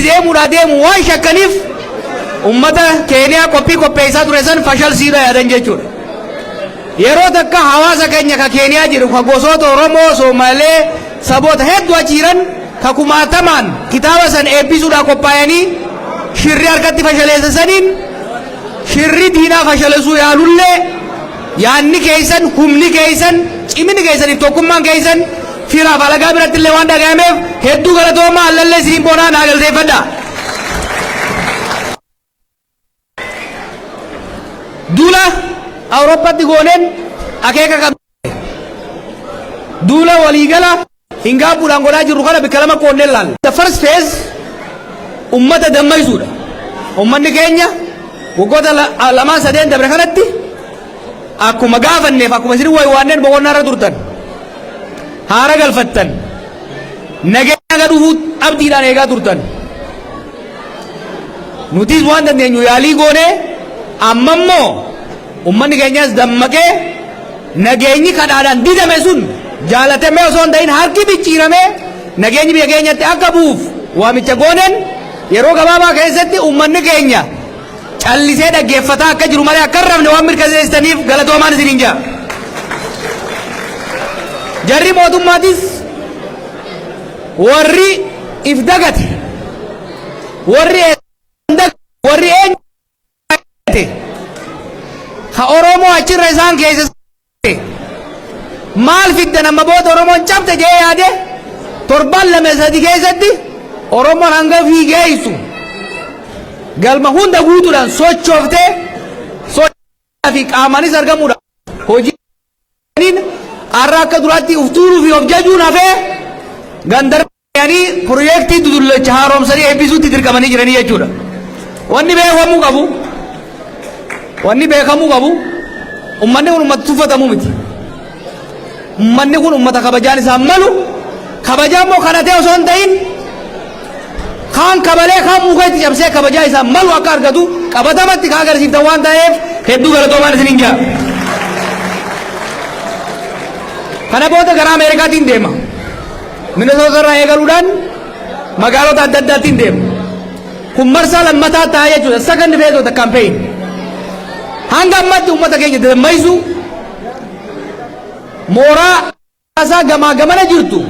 deemuudhaa deemu waan shakkaniif ummata Keeniyaa qophii qopheessaa ture san fashalsiidha yaadan jechuudha. Yeroo takka hawaasa keenya ka Keeniyaa jiru ka gosoota Oromoo, Soomalee, saboota hedduu achi jiran ka kumaatamaan kitaaba san eebbisuudhaa qophaayanii shirri harkatti fashaleessa saniin shirri diinaa fashalesuu yaalullee yaanni keessan, humni keessan, cimini keessaniif tokkummaan keessan firaaf alagaa biratti illee waan dhagayameef hedduu galatoomaa allallee isiniin boonaa naa galateeffadha. Duula Awurooppaatti gooneen akeeka qabna. Duula waliigala hin gaabbuudhaan godhaa jirru kana bikka lama qoonnee ilaalla. The first phase ummata dammaysuudha. Ummanni keenya waggoota lamaan sadeen dabre kanatti akkuma gaafanneef akkuma isin waywaanneen boqonnaa irra turtan haara galfattan nageenya dhufuu abdiidhaan eegaa turtan. Nutis waan dandeenyu yaalii goonee amma immoo ummanni keenyas dammaqee nageenyi kadhaadhaan didame sun jaalatamee osoo hin ta'in harki micciiramee nageenyi biyya keenyatti akka bu'uuf waamicha gooneen yeroo gabaabaa keessatti ummanni keenya callisee dhaggeeffataa akka jiru malee akka hin rafne waan mirkaneessitaniif galatoomaan isiniin jedha. Jarri mootummaatis warri if dagate warri warri eenyu ka Oromoo achirra isaan keessa maal fiddan amma booda Oromoon cabte jee yaade torban lama sadi keessatti Oromoon hanga fiigeessu galma hunda guutuudhaan sochooftee sochii fi qaamaanis argamuudha hojii har'a akka duraatti uf tuuluu fi of jajuun hafee gandaranii piroojeektii dudullacha haaromsanii eebbisuutti dirqamanii jiranii jechuudha. Wanni beekamuu qabu wanni beekamuu qabu ummanni kun ummata tuffatamuu miti. Ummanni kun ummata kabajaan isaan malu kabajaa immoo kana ta'e osoo hin ta'in kaan kabalee kaan muka itti cabsee kabajaa isaan malu akka argatu qabatamatti kan agarsiiftan waan ta'eef hedduu galatoomaan isiniin jaa. Kana booda gara Ameerikaatiin deema. Minnesota irraa eegaluudhaan magaalota adda addaatiin deema. Kun marsaa lammataa ta'a jechuudha. Second phase of the campaign. Hanga ammatti uummata keenya dammaysu mooraa siyaasaa gamaa gamana jirtu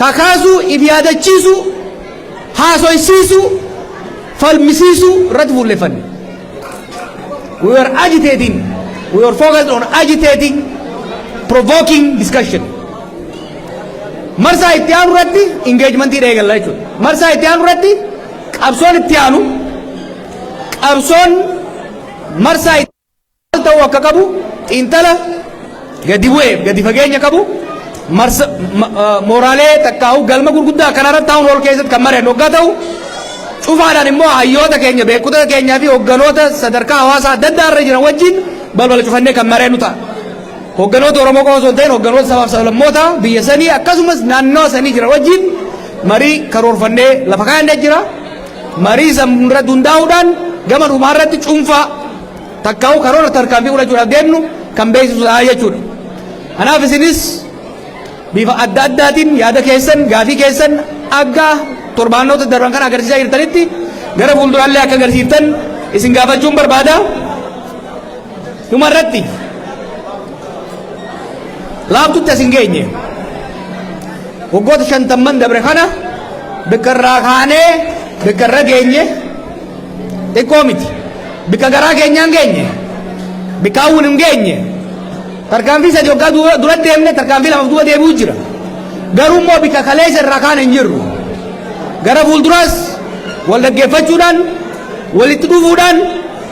kakaasuu, if yaadachiisuu, haasoysiisuu, falmisiisuu irratti fuulleffanne. We were agitating, we were focused on agitating, provoking discussion. Marsaa itti aanu irratti engagementii eegalla jechuudha. Marsaa itti aanu irratti qabsoon itti aanu qabsoon marsaa itti ta'uu akka qabu xiinxala gadi bu'ee gadi fageenya qabu marsa mooraalee takkaa'u galma gurguddaa kanarratti taa'uun ol keessatti kan mari'annu hoggaa ta'u cufaadhaan immoo hayyoota keenya beektota keenyaa fi hogganoota sadarkaa hawaasaa adda addaa irra jiran wajjin balbala cufannee kan mari'annu ta'a. Hogganoota Oromoo qofa osoo hin ta'in hogganoota sabaaf sablammoota biyya sanii akkasumas naannoo sanii jiran wajjin marii karoorfannee lafa kaa'annee jira. Marii san irratti hundaa'uudhaan gama dhumaa irratti cuunfaa takkaa'u karoora tarkaanfii fudhachuudhaaf deemnu kan beeksisu ta'a jechuudha. Kanaaf isinis bifa adda addaatiin yaada keessan gaafii keessan akka torbaanota darban kan agarsiisaa jirtanitti gara fuulduraallee akka agarsiiftan isin gaafachuun barbaada. Dhuma irratti laaftutti as hin geenye. Waggoota shantamman dabre kana bikka irraa kaanee bikka irra geenye xiqqoo miti. Bikka garaa keenyaan geenye. Bikka hawwin hin geenye. Tarkaanfii sadi waggaa dura deemne tarkaanfii lamaaf duuba deebi'uu jira. Garuu immoo bikka kaleessa irraa kaane hin jirru. Gara fuulduraas wal dhaggeeffachuudhaan, walitti dhufuudhaan,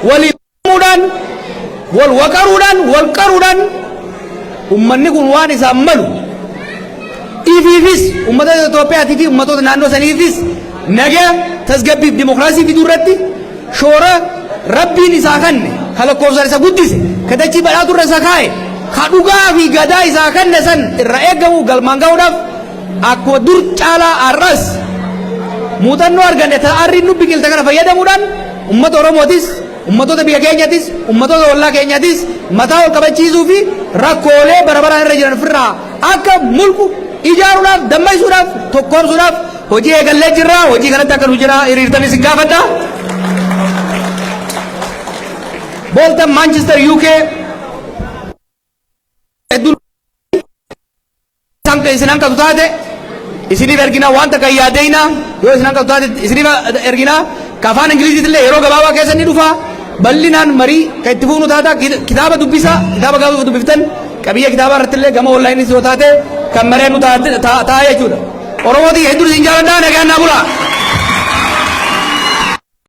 waliin uumuudhaan, wal waqaruudhaan, wal qaruudhaan ummanni kun waan isaan malu ifiifis ummata Itoophiyaatii fi ummatoota naannoo saniifis nagaa tasgabbiif dimokiraasii fiduu irratti shoora rabbiin isaa kanne ka lakkoofsaan isa guddise ka dachii badhaatu irra isa kaa'e ka dhugaa fi gadaa isaa kanne san irra eegamu galmaan ga'uudhaaf akkuma dur caalaa har'as muuxannoo arganne ta arriin nu biqilte kana fayyadamuudhaan ummata Oromootis ummatoota biyya keenyatis ummatoota ollaa keenyatis mataa ol qabachiisuu fi rakkoolee bara baraan irra jiran ofirraa akka mulqu ijaaruudhaaf dammaysuudhaaf tokkoomsuudhaaf Hojii eegallee jirra. Hojii kanatti akka nu jira hiriirtan isin gaafadha. Bolton, Manchester, UK hedduu isin hanqatu taate isiniif ergina. Waan takka hin yaaddeina, yoo isin hanqatu taate isiniif ergina. Ka afaan Ingiliziitti illee yeroo gabaabaa keessa ni dhufa. Bal'inaan marii kan itti fufnu taata. Kitaaba dubbisa. Kitaaba gaafa dubbiftan qabiyyee kitaabaa irratti illee gama onlaayinis yoo taate kan maree nu ta'a jechuudha. Oromootii hedduu isin jaaladha, nagaan naa bulaa.